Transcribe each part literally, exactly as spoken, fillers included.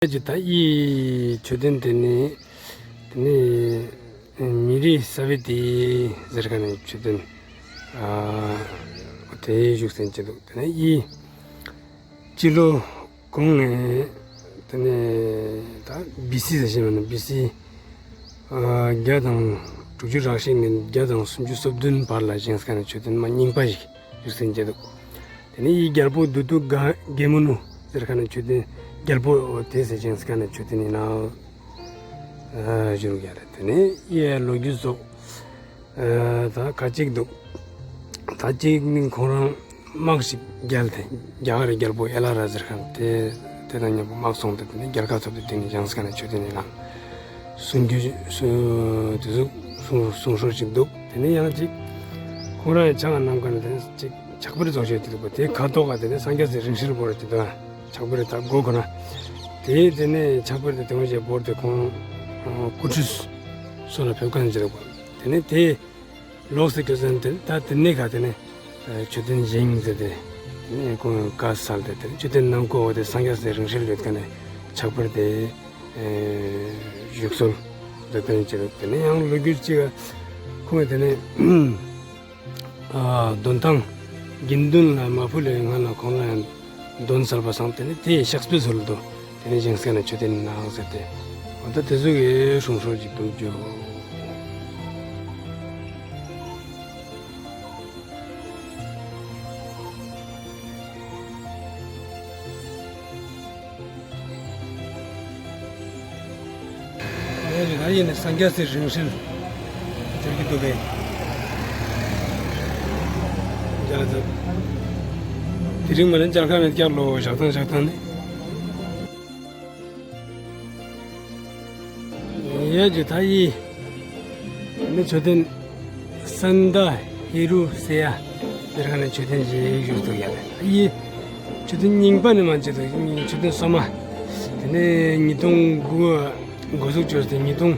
ཀྱི་ད་ཡི་མཆོད་རྟེན་དེ་ནི་དེ་ནི་མི་རི་ས་བི་ཏི་ཟེར་མཁན་ནི་མཆོད་རྟེན་ཨ་དེ་བཞུགས་ཟིན་གྱི་འདུག་དེ་ནི་ཡི་སྤྱི་ལོ་གོང་ནས་དེ་ནས་ད་བི་སི་ཟེར་བཞིན་པ་ནི་བི་སི་ཨ་བརྒྱ་དང་དྲུག་ཅུ་རེ་བཞི་ནས་བརྒྱ་དང་སུམ་ཅུ་སོ་བདུན་བར་ལ་བཞེངས་མཁན་ནི་མཆོད་རྟེན་མ་རྙིང་པ་ཞིག་བཞུགས་ཟིན་གྱི་འདུག་དེ་ནས་ཡི་རྒྱལ་པོ་བདུད་འདུལ་ག་གེ་མུ་ནུ་ཟེར་མཁན་ནི་མཆོད་རྟེན་རྒྱལ་པོ་དེ་ཟེར་བཞེངས་མཁན་ནི་མཆོད་རྟེན་ཡིན་ནའང་བཞུགས་ཡོད་རེད། དེ་ནས་ཡི་ལོ་རྒྱུས་སོགས་ཨ་ད་ཁ་ཅིག་འདུག་ད་ཅིག་ནི་ཁོང་རང་དམག་ཞིག་རྒྱལ་ཏེ་རྒྱ་གར་རྒྱལ་པོ་ཨེ་ལ་ར་ཟེར་མཁན་དེ་དེ་དང་མཉམ་པོ་དམག་སོང་སྟེ་དེ་ནས་རྒྱལ་ཁ་ཐོབ་སྟེ་དེ་ནས་བཞེངས་མཁན་ནི་མཆོད་རྟེན་ཡིན་ནའང་གསུང་རྒྱུ་གསུང་དེ་ཚོ་གསུང་གསུང་སྲོལ་ཞིག་འདུག་དེ་ནས་ཡང་ཅིག་ཁོང་རང་ཡང་ཆང་ང་གནང་མཁན་དེ་ཅིག་ཕྱག་དཔེ་རྫོགས་བྱས་དེ་འདུག་པ་དེ་ཁ་དོག་ག་དེ་ནས་སངས་རྒྱས་སི་རིང་བསྲེལ་བོར་དེ་དང་ཕྱག་དཔེ་ད་སྒོ་ཁོ་ན་དེ་དེ་ནས་ཕྱག་དཔེ་དེ་དེ་མོ་བྱས་བོར་དེ་ཁོང་སྐུ་ཁྲུས་སོགས་ལ་ཕེབས་མཁན་ཅིག་འདུག་པ་དེ་ནས་དེ། ལོགས་སུ་སྐྱོད་ཟིན་དེ་ད་དེ་ནས་ག་དེ་ནས་མཆོད་རྟེན་བཞེངས་ཟེར་ཏེ་དེ་ནས་ཁོང་བཀའ་སྩལ་ཏེ་དེ་མཆོད་རྟེན་ནང་ཁོ་འོ་དེ་སངས་རྒྱས་སི་རིང་བསྲེལ་ཡོད་མཁན་ནས་ཕྱག་དཔེ་དེ་བཞུགས་སྲོལ་འདུག་དེ་ནས་ཅི་རེད། དེ་ནས་ཡང་ལོ་རྒྱུས་ཅིག་ཁོང་དེ་ནས་ཨ་འདོན་ཐང་དགེ་འདུན་ལ་མ་ཕུལ་བའི་སྔ་ལ་ཁོང་ལ་ཡང་འདོན་ཚར་བ་སང་དེ་ནས་དེ་ཡི་ཕྱག་དཔེ་ཚུལ་དུ་དེ་ནས་བཞེངས་མཁན་ནི་མཆོད་རྟེན་ནང་ཟེར་ཏེ་འོ་ད་དེ་ཚོ་གི་སྲུང་སྲོལ་ཅིག་འདུག་ཅོ། ཨེ་རི་ད་ཡིན་ནི་སངས་རྒྱས་སི་རིང་བསྲེལ་འབྱོར་གྱི་འདུག་པས། མཇལ་ལ་འཛབ། དེ་རིང་མ་ནི་མཇལ་ཁ་མེད་ཀྱང་ལོ་ཞག་ཐང་ཞག་ཐང་ནི། ཡ་ཇི་ད་ཡི་ནི་མཆོད་རྟེན་སན་ད་ཧེ་རུ་སེ་ཡ་འདིར་ཁ་ནས་མཆོད་རྟེན་ཞིག་བཞུགས་འདུག་ཡ་ལ་ཡི་མཆོད་རྟེན་རྙིང་པ་ནི་མ་མཆོད་རྟེན་མཆོད་རྟེན་སོ་མ་དེ་ནས་ཉིས་སྟོང་དགུ་འགོ་འཛུགས་བྱས་ཏེ་ཉིས་སྟོང་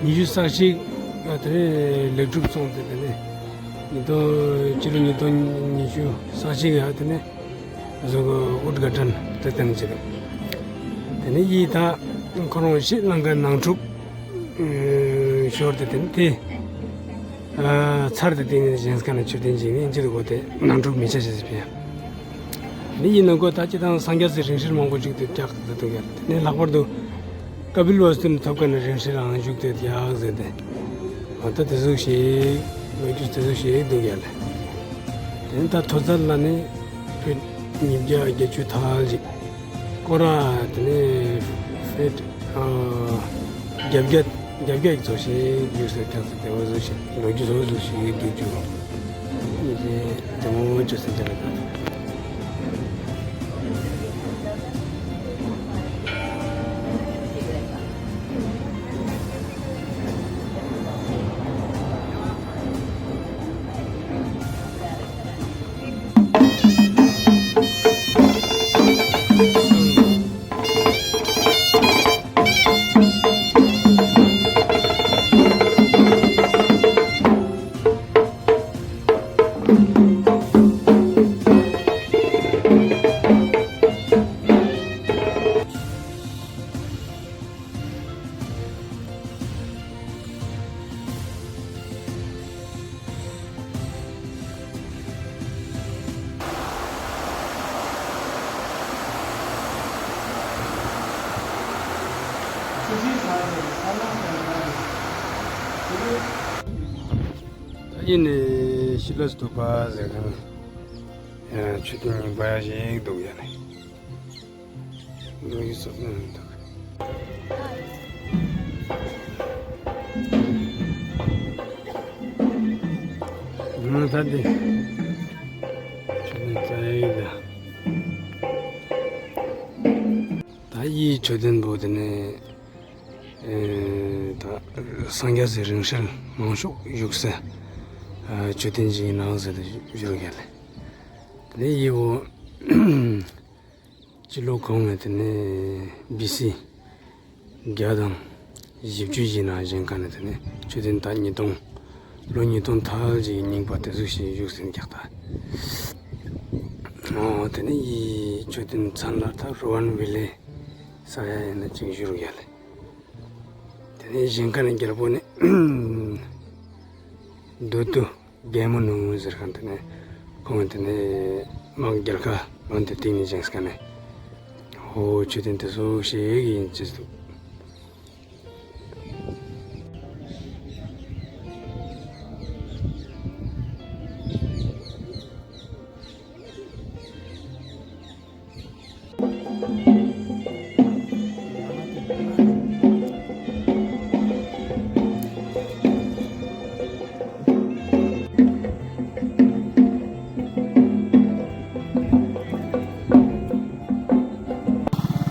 ཉི་ཤུ་རྩ་གཅིག་དེ་ནས་ལེགས་གྲུབ་སོང་སྟེ་དེ་ནས་ཉིས་སྟོང་སྤྱི་ལོ་ཉིས་སྟོང་ཉི་ཤུ་རྩ་གཅིག་ཡ་དེ་ནས། ཨ་ཟུག་ཨུད་གྷ་ཏན་དེ་བསྟན་བྱེད། དེ་ནས་ཡིད་ད་ཁོ་རང་ཞིག་ལང་ཀའི་ནང་འཁྲུག་ཤོར་ཏེ་དེ་ནས་དེ་ཚར་ཏེ་དེ་ནས་གཞན་སྐད་ནས་མཆོད་རྟེན་བྱེད་ངེས་འཇིག་དགོས་ཏེ་ནང་འཁྲུག་མི་བྱ་ཞེས་ཟེར་བས། དེ་ནས་ཡིད་ནང་གོ་ད་ཅི་དང་སངས་རྒྱས་སི་རིང་བསྲེལ་མང་པོ་བཞུགས་ཏེ་བཀྱག་ཏུ་འདུག་ཡ། དེ་ནས་ལྷག་པར་དུ། ཀ་པིལ་ཝ་སྟུ་ནས་ཐོབ་མཁན་ནི་རིང་བསྲེལ་ལའང་བཞུགས་ཏེ་ཡག་ཟེར་ཏེ། ཨ་ད་དེ་ཟུག་ཞིག་ལོ་རྒྱུས་དེ་ཟུག་ཞིག་འདུག་ཡ་ལ། དེ་ནས་ད་མཐོ་ཚད་ལ་ནི་ཕུད་ཉིས་བརྒྱ་བརྒྱད་ཅུ་ཐལ་ཅིག་སྐོར་ར་དེ་ནས་ཕུད་ཨ་བརྒྱད་བརྒྱ་བརྒྱད་བརྒྱ་ཡིག་ཚོ་ཞིག་བཞུགས་ཟེར་ཀྱང་ཟེར་དེ་བ་ཟུག་ཞིག་ལོ་རྒྱུས་ཟུག་ཟུག་ཞིག་འདུག་རྒྱུ། ཨ་ནི་དེ་དེ་མོ་བཅོས་ཟེར་ཀྱང་ལ། ད་ཡིན་ནི་ཤི་ལ་སྟུ་པ་ཟེར་མཁན་ཡང་མཆོད་རྟེན་རྙིང་པ་ཞིག་འདུག་ཡ་ནི། ལོ་ཡི་སོགས་མི་འདུག་ང་ད་འདི་ཆུ་ནི་རྩ་ཡི་ད། ད་ཡི་མཆོད་རྟེན་པོ་དེ་ནི་ཨེ་ད་སངས་རྒྱས་སི་རིང་བསྲེལ་མང་ཤོས་བཞུགས་སའི་ཨ་མཆོད་རྟེན་ཅིག་ཡིན་ནའང་ཟེར་ཏེ་བཞུགས་ཡ་ལ། དེ་ནས་ཡི་བོ་སྤྱི་ལོ་གོང་ནས་དེ་ནས་བི་སི་བརྒྱ་དང་བཞི་བཅུ་ཡིན་ན་གཞན་ཁ་ནས་དེ་ནས་མཆོད་རྟེན་ད་ཉིས་སྟོང་ལོ་ཉིས་སྟོང་ཐལ་གྱི་རྙིང་པ་དེ་ཚོ་ཞིག་བཞུགས་ཟིན་ཀྱག་ད། ཨོ་དེ་ནས་ཡི་མཆོད་རྟེན་མཚན་ལ་ད་རུ་ཝན་བི་ལེ་ ས་ཡ་ཡིན་ན་ཅིག་བཞུར་ཡ་ལེ། དེ་ནས་གཞན་ཁ་ནས་རྒྱལ་པོ་ནི་འདོད་དུ་རྒྱལ་མོ་ནུ་ཟེར་ཁན་དེ་ནས་ཁོང་དེ་ནས་དམག་རྒྱལ་ཁ་ལོན་ཏེ་སྟེང་ནས་བཞེངས་ཁན་ནས། ཧོ་མཆོད་རྟེན་དེ་ཚོ་ཞིག་ཡིན་ཅི་འདུག་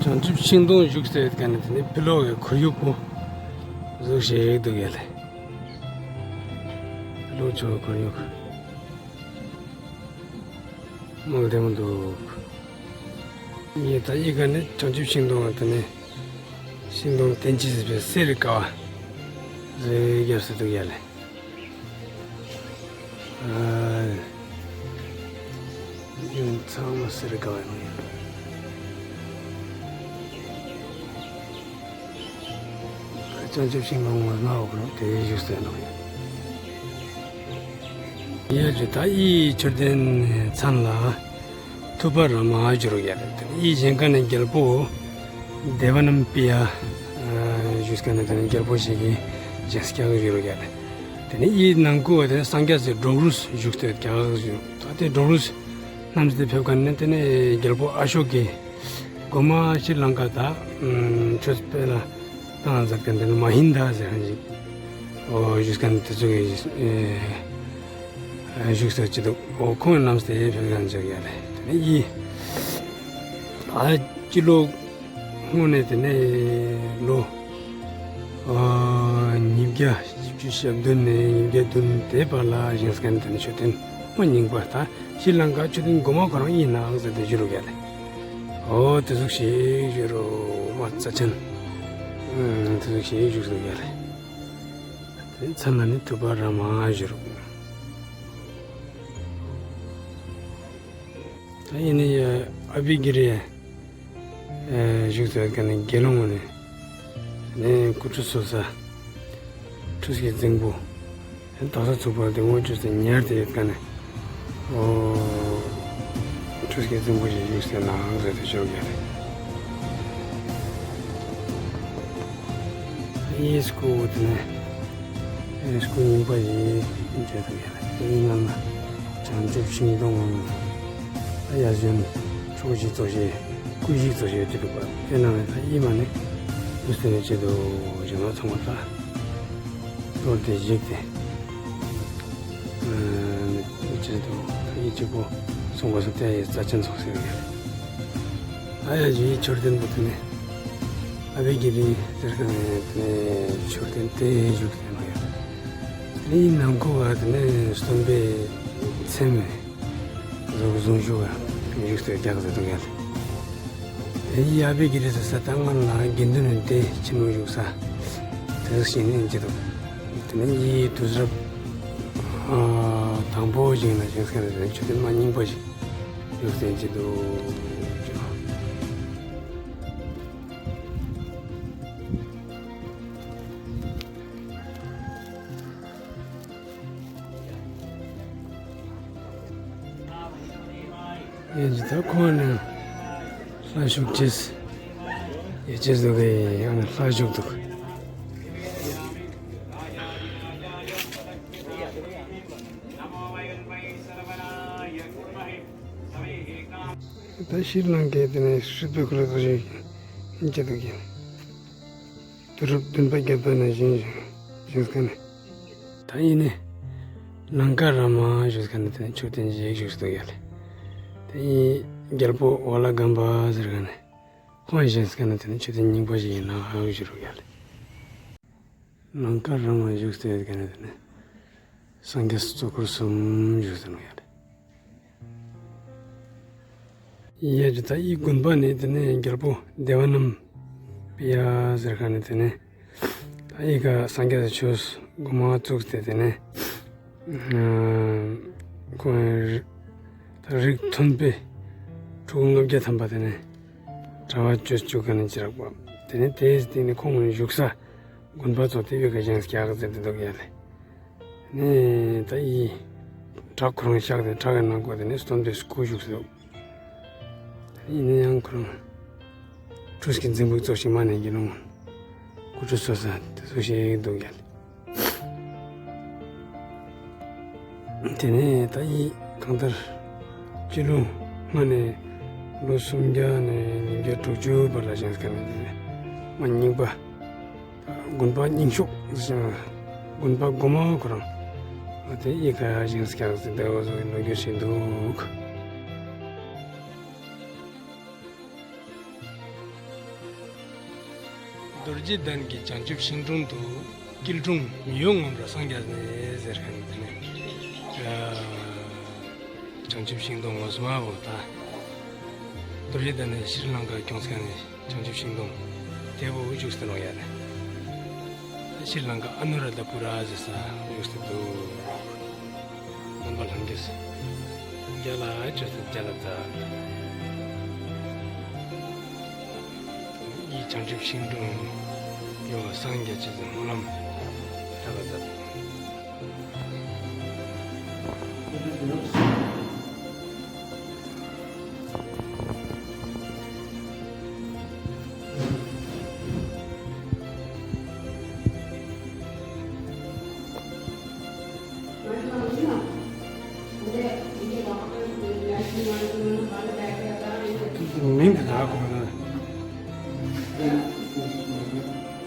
བྱང་ཆུབ་ཤིང་སྡོང་བཞུགས་ཟེར་ཡོད་ཀ་ནས་དེ་ནས་ཕི་ལོག་གི་ཁོར་ཡུག་པོ་བཟོ་ཞིག་འདུག་ཡ་ལེ། ཕི་ལོག་ཕྱོགས་ཁོར་ཡུག་མང་ལྡེ་མོ་འདུག་ངས་ད་ཡི་ག་ནས་བྱང་ཆུབ་ཤིང་སྡོང་དེ་ནས་ཤིང་སྡོང་བསྟན་ཅི་ཟེར་བའི་གསེར་རི་ཀ་བ་རེ་རྒྱབ་སུ་འདུག་ཡ་ལེ། ཨ། ཡུན་ཚང་མ་གསེར་རི་ཀ་བ་ཡིན་ནོ་ཡ། བྱང་ཆུབ་ཤིང་སྡོང་ངོ་མ་འོག་ནས་དེ་བཞུགས་སའི་ནང་ཡོད། ཡ་ཇུ་ད་ཨི་མཆོད་རྟེན་མཚན་ལ་ཐུབ་པ་ར་མ་ཇུ་རུ་ཡ་རེད། ཨི་གཞན་ཁ་ནས་རྒྱལ་པོ་དེ་བ་ནམ་པི་ཡ་བཞུགས་ཁ་ནས་དེ་ནས་རྒྱལ་པོ་ཞིག་གིས་རྒྱལ་སྐྱག་ཇུ་རུ་ཡ་རེད། དེ་ནས་ཨི་ནང་ཁུལ་བ་དེ་ནས་སངས་རྒྱས་སི་འབྲོག་རུས་བཞུགས་ཏེ་རྒྱག་ཞུ། ད་དེ་འབྲོག་རུས་རྣམས་དེ་ཕེབས་ཁ་ནས་དེ་ནས་རྒྱལ་པོ་ཨ་ཤོ་ཀའི་གོ་མ་ཤྲི་ལང་ཀ་ད་ཆོས་སྤེལ་ལ་བཏང་མཛད་མཁན་དེ་ནི་མ་ཧིན་དཱ་ཟེར་མཁན་ཞིག་ཨོ་བཞུགས་མཁན་དེ་ཚོ་གི་ཨེ་བཞུགས་ས་ཅི་འདུག་ཨོ་ཁོང་རྣམས་དེ་ཕེབས་མཁན་ཅིག་ཡ་རེད། དེ་ནས་ཡི་ད་སྤྱི་ལོ་སྔོན་ནས་དེ་ནས་ལོ་ཨོ་ཉིས་བརྒྱ་བཞི་བཅུ་ཞེ་བདུན་ནས་ཉིས་བརྒྱ་བདུན་དེ་བར་ལ་བཞེངས་མཁན་དེ་ནི་མཆོད་རྟེན་མ་རྙིང་པ་ད། ཤྲི་ལང་ཀ་ཆོས་ལྡན་གོང་མ་ཁོ་རང་ཡིན་ནའང་ཟེར་ཏེ་བཞུགས་རུ་ཡ་ལེ། ཨོ་དེ་ཟུག་ཞིག་བཞུགས་རུ་མ་རྩ་ཆེན། ཨ་དེ་ཟུག་ཞིག་བཞུགས་རུ་ཡ་ལེ། དེ་མཚན་ལ་ནི་ཐུབ་པ་ར་མ་བཞུགས་རུ། ད་ཡིན་ནི་ཡ་ཨ་བི་གི་རི་ཨ་བཞུགས་ཚར་ཀ་ནས་དགེ་སློང་ངོ་ནས། ནས་སྐུ་ཁྲུས་གསོལ་ས། ཁྲུས་ཀྱི་རྫིང་བུ། དག་ས་ཚུགས་པ་དེ་སྔོན་ཆད་ཟེར་ཉར་དེ་ཡོད་ཀ་ནས། ཨོ། ཁྲུས་ཀྱི་རྫིང་བུ་ཞིག་བཞུགས་ཟེར་ནའང་ཟེར་དེ་ཤོར་ཡོད་རེད། ཨེ་སྐུ་དེ་ནས། ཨེ་སྐུ་རྙིང་པ་ཞིག་མཇལ་ཐུབ་ཡོད་རེད། དེའི་ནང་ན་བྱང་ཆུབ་ཤིང་སྡོང་། ཡ་གཞོན་ཕྱོགས་བཞི་གཙོ་བྱས། སྐུ་བཞི་གཙོ་བྱས་ཏེ་འདུག་པ། དེ་ནང་ནས་ད་ཡིད་མ་ནས་འདུག་སེ་ནས་བྱེད་དུ་བྱུང་བ་ཚང་མ་ད་གཏོར་ཏེ་བཞེས་ཏེ་བྱེད་དུ་ད་ཡིད་གཅིག་པོ་གསུངས་པ་སོགས་དེ་ཡི་རྩ་ཆེན་ཚོགས་ཟེར་ཡོད། ཨ་ཡ་ཇུའི་མཆོད་རྟེན་པོ་དེ་ནས་ཨ་བེ་གི་རི་ཟེར་ཁ་ནས་དེ་ནས་མཆོད་རྟེན་དེ་བཞུགས་ཟེར་མ་ཡོད། དེ་ནས་ནང་ཁུལ་བ་དེ་ནས་སྟོན་པའི་མཚན་མེད། བཟོ་བཟུང་ཞུ་བ་ཡིག་ཚད་རྒྱག་ཟེར་འདུག་ཡ། དེ་ཡི་ཨ་བེ་གི་རི་ཟེར་ས་ད་སྔོན་ལ་དགེ་འདུན་ནས་སྡེ་ཆེན་མོ་བཞུགས་ས་དེ་ཟིག་ཞིག་ནས་ཡིན་གྱི་འདུག་དེ་ནས་ཡི་དུས་རབས་དང་པོ་ཞིག་ན་བཞེངས་ས་རེད། མཆོད་རྟེན་མ་རྙིང་པ་ཞིག་བཞུགས་ས་ཡིན་གྱི་འདུག་ཡིན་གྱི་ད་ཁོང་ནི་ལྷ་བཞུགས་ཅེས་ཡོད་ཅེས་འདུག་གི། ཡང་ན་ལྷ་བཞུགས་འདུག་ད་ཤྲི་ལང་ཀའི་དེ་ནས་སྲིད་པའི་ཁུ་ལ་ཚོ་ཞིག་ཡིན་གྱི་འདུག་གི། དུས་རབས་བདུན་པ་བརྒྱད་པ་ནས་བཞེངས་བཞེངས་མཁན། ད་ཡིན་ནི། ལང་ཀ་ར་མ་བཞུགས་མཁན་དེ་ནས་མཆོད་རྟེན་ཞིག་བཞུགས་འདུག་ཡ་ལེ། དེ་ཡིན་རྒྱལ་པོ་ཝ་ལ་གམ་པ་ཟེར་མཁན་ནས་ཁོང་བཞེངས་མཁན་དེ་ནས་མཆོད་རྟེན་རྙིང་པ་ཞིག་ཡིན་ནའང་བཞུགས་རུ་ཡ་ལེ། ལང་ཀ་ར་མ་བཞུགས་མཁན་དེ་ནས་སངས་རྒྱས་གཙོ་འཁོར་གསུམ་བཞུགས་འདུག་ཡ་ལེ། ཡ་ཇི་ད་ཡི་དགོན་པ་ནས་དེ་ནས་རྒྱལ་པོ་དེ་བ་ནམ་པི་ཡ་ཟེར་མཁན་ནས་དེ་ནས་ད་ཡི་ག་སངས་རྒྱས་ཆོས་སྒོ་མང་བཙུགས་ཏེ་དེ་ནས་ཁོང་ད་རིགས་མཐོན་པོའི་ཕྲུ་གུ་ལྔ་བརྒྱ་ཐམ་པ་དེ་ནས་ གྲྭ་བ་བཅུ་བཅུ་ག་ནས་ཅི་རག་པ། དེ་ནས་དེའི་སྟེང་ནས་ཁོང་གི་བཞུགས་ས་དགོན་པ་ཚོ་དེ་བས་ཀ་བཞེངས་རྒྱག་ཟེར་དེ་འདུག་ཡ་ལེ། ནས་ད་ཡི་བྲག་ཁོ་རང་བཞག་སྟེ་བྲག་གི་ནང་སྐོར་དེ་ནས་སྟོན་པའི་སྐུ་བཞུགས་སུ་འདུག། ཡིན་ན་ཡང་ཁོ་རང་ཁྲུས་ཀྱི་རྫིང་བུ་གཙོ་ཞིག་མ་ནས་ཀྱི་ལུང་སྐུ་ཁྲུས་གསོལ་ས་དེ་ཚོ་ཞིག་འདུག་ཡ་ལེ། དེ་ནས་ད་ཡིད་གང་ལྟར་སྤྱི་ལོ་སྔ་ནས་ལོ་སུམ་བརྒྱ་ནས་ཉིས་བརྒྱ་དྲུག་ཅུ་བར་ལ་བཞེངས་མཁན་ནས་དེ་ནས་མ་རྙིང་པ་དགོན་པ་རྙིང་ཤོས་ཟེར་ཞིང་དགོན་པ་སྒོ་མང་ཁོ་རང་དེ་ཡི་ག་བཞེངས་ཀྱང་ཟེར་ཏེ་འོ་ཟོ་ཡི་ལོ་རྒྱུས་ཤིག་འདུག། རྡོ་རྗེ་གདན་གྱི་བྱང་ཆུབ་ཤིང་དྲུང་དུ་སྐྱིལ་ཀྲུང་མི་གཡོ་ངོ་བོར་སངས་རྒྱས་ནས་ཟེར་མཁན་དེ་ནས་བྱང་ཆུབ་ཤིང་དྲུང་ངོ་སོ་མ་བོ་ད་རྡོ་རྗེ་གདན་ནས་ཤྲི་ལང་ཀ་སྐྱོང་མཁན་ནས་བྱང་ཆུབ་ཤིང་དྲུང་དེ་བོ་བཞུགས་སུ་ལོང་ཡ་རེད། ཤྲི་ལང་ཀ་ཨ་ནུ་ར་དྷ་པུ་ར་ཟེར་ས་བཞུགས་སུ་འདུག། རྣམ་པ་ལྷན་རྒྱས་རྒྱ་ལ་ཅོ་ས་རྒྱ་ལ་ཛ། ཡིད་བྱང་ཆུབ་ཤིང་དྲུང་ཡོད་པ་སངས་རྒྱས་ཆེད་དུ་སྨོན་ལམ་བཏབ་པ་མཛད། མིང་དེ་ག་གོ་ན།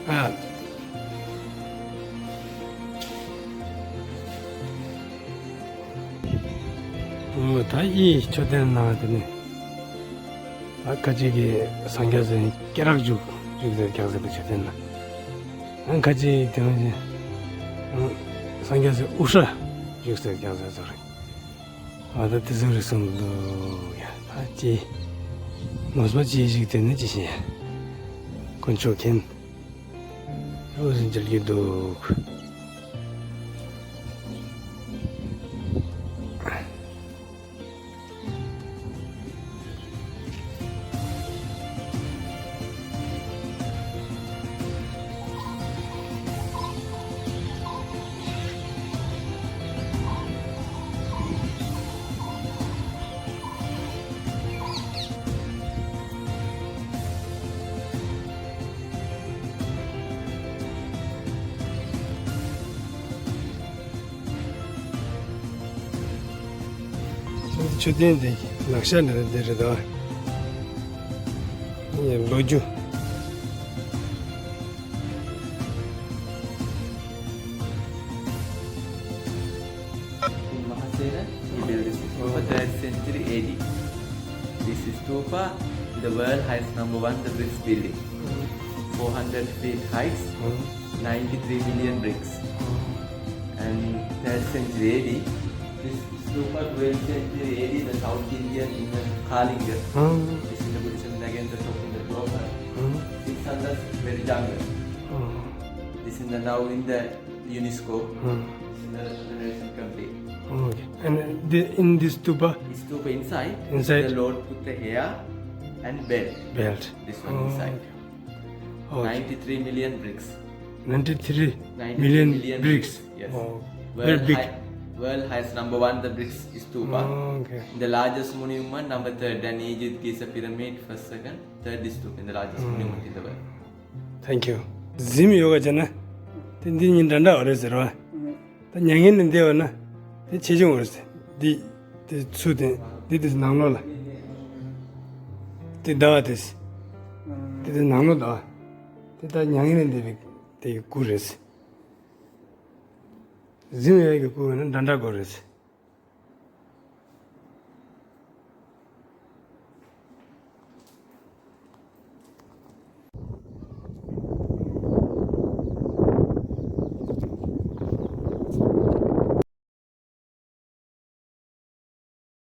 ཨ། ཨོ་ད་ཡིད་མཆོད་རྟེན་ནང་དེ་ནི། ཨ་ཁ་ཅིག་གིས་སངས་རྒྱས་ཟེར་སྐེ་རགས་བཞུགས་བཞུགས་ཟེར་རྒྱག་ཟེར་དུ་མཆོད་རྟེན་ན། ཨ་ཁ་ཅིག་དེ་ནང་བཞིན། ཨ་སངས་རྒྱས་ཟེར་དབུ་སྐྲ་བཞུགས་ཟེར་རྒྱག་ཟེར་ཟེར་རེད། ཨ་ད་དེ་ཚོ་རེད་གསུངས་འདུག་ཡ། ད་ཅི་ངོ་མ་ཅི་ཞིག་དེ་ནི་ཅི་ཞིག་དཀོན་མཆོག་མཁྱེན། རོ་ཟིན་འཇལ་གྱི་འདུག། མཆོད་རྟེན་འདི་ནག་ཤ་འདྲ་འདི་རེད་དོ། ཡིན་ལོ་རྒྱུས། In Mahasena, he built this stupa, third century A D. This stupa, the world highest number one, the bricks building. Four hundred feet heights, ninety-three million bricks. And third century A D, this stupa, twelfth century A D, the South Indian inner Kalinga. This is the Buddhism again, the top in the Dwapar. Six hundred very jungle. This is the now in the UNESCO. This is the renovation complete. Okay. And the, in this stupa? Stupa inside, inside, the Lord put the hair and belt. Belt. This one inside. Okay. Ninety-three million bricks. Ninety-three million bricks. Yes. Oh, very big. World high, world highest number one, the bricks stupa. Oh, okay. The largest monument, number third, then Egypt, Giza pyramid, first, second, third stupa, the largest monument in the world. Thank you. གཟིམ་ཡོ་ག་བྱས་ན། དེ་འདི་གཉིས་འདྲ་འདྲ་བ་རེད་ཟེར་བ། ད་མྱ་ངན་ལས་འདས་པ་ན། དེ་ཆེ་ཆུང་བ་རེད་ཟེར། འདི། དེ་ཚུལ་དེ། འདི་དེ་ནང་ལོགས་ལ། དེ་ཟླ་བ་དེ། དེ་དེ་ནང་ལོགས་ཟླ་བ། དེ་ད་མྱ་ངན་ལས་འདས་པའི་དེ་ཡི་སྐུ་རེད་ཟེར། གཟིམ་ཡོ་གའི་སྐུ་བ་ན་འདྲ་འདྲ་དགོས་རེད་ཟེར།